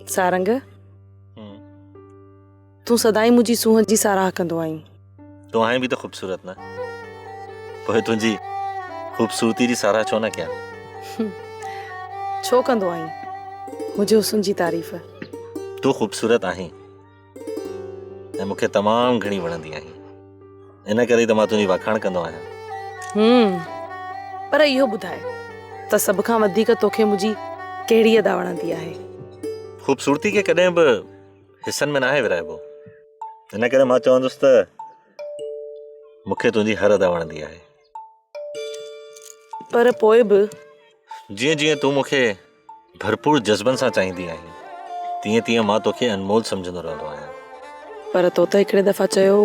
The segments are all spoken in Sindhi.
سارنگ، تون سدائين منهنجي سونهن جي ساراهه ڪندو آهين. تون آهين به ته خوبصورت نه؟ پوء تنهنجي خوبصورتي جي ساراهه ڇو نه ڪيان؟ ڇو ڪندو آهين منهنجي حسن جي تعريف؟ تون خوبصورت آهين ۽ مون کي تمام گهڻي وڻندي آهين. ان ڪري ئي ته مان تنهنجي واکاڻ ڪندو آهيان. پر اهو ٻڌاء ته سڀ کان وڌيڪ توکي منهنجي ڪهڙي ادا وڻندي آهي؟ خوبصورتي کي ڪڏهن به حصن ۾ ناهي ورهائبو. ان ڪري مان چوندس ته مون کي تنهنجي هر ادا وڻندي آهي. پر پوء به. جيئن جيئن تون مون کي ڀرپور جذبن سان چاهيندي آهين، تيئن تيئن مان توکي انمول سمجهندو رهندو آهيان. پر تو ته هڪڙي دفعا چيو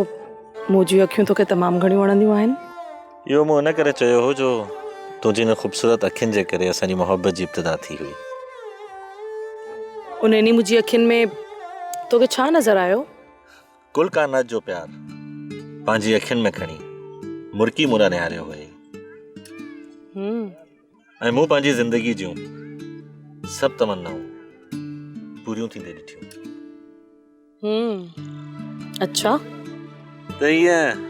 منهنجيون اکيون توکي تمام گهڻيون وڻنديون آهن. اهو مون ان ڪري چيو هو جو تنهنجي انهن خوبصورت اکين جي ڪري اسان جي محبت جي ابتدا ٿي هئي. انهن ئي منهنجي اکين ۾ توکي ڇا نظر آيو؟ ڪل ڪائنات جو پيار پنهنجي اکين ۾ کڻي مرڪي مون ڏانهن نهاريو هئي. ۽ مون پنهنجي زندگي جون سڀ تمنائون پوريون ٿيندي ڏٺيون. اڇا. ته ائين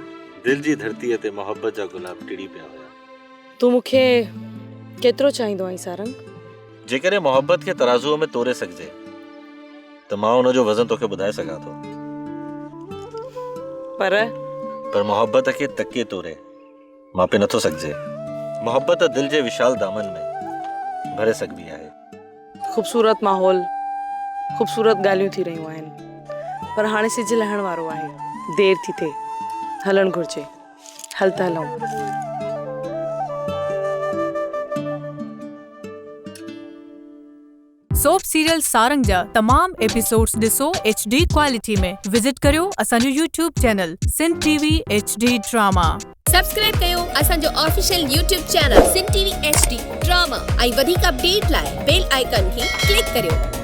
دل جي ڌرتيء تي محبت جا گلاب ٽڙي پيا هيا. تون مون کي ڪيترو چاهيندو آهين سارنگ؟ جيڪڏهن محبت کي ترازوء ۾ توري سگهجي ته مان ان جو وزن توکي ٻڌائي سگهان ٿو. پر. پر محبت کي تڪي توري ماپي نٿو سگهجي. محبت دل جي وشال دامن ۾ ڀري سگهبي آهي. خوبصورت ماحول، خوبصورت ڳالهيون ٿي رهيون آهن. پر هاڻي سج لهڻ وارو آهي. دير ٿي ٿئي. هلڻ گهرجي. هل ته هلون. سوپ سيريل سارنگ جا تمام ايپيسوڊز ڏسو ايڇ ڊي ڪوالٽي ۾ وزٽ ڪريو اسان جو YouTube channel Sindh T V H D drama. Subscribe ڪيو اسان جو official YouTube channel Sindh T V H D drama ۽ وڌيڪ اپڊيٽ لاء بيل آئيڪان کي ڪلڪ ڪريو.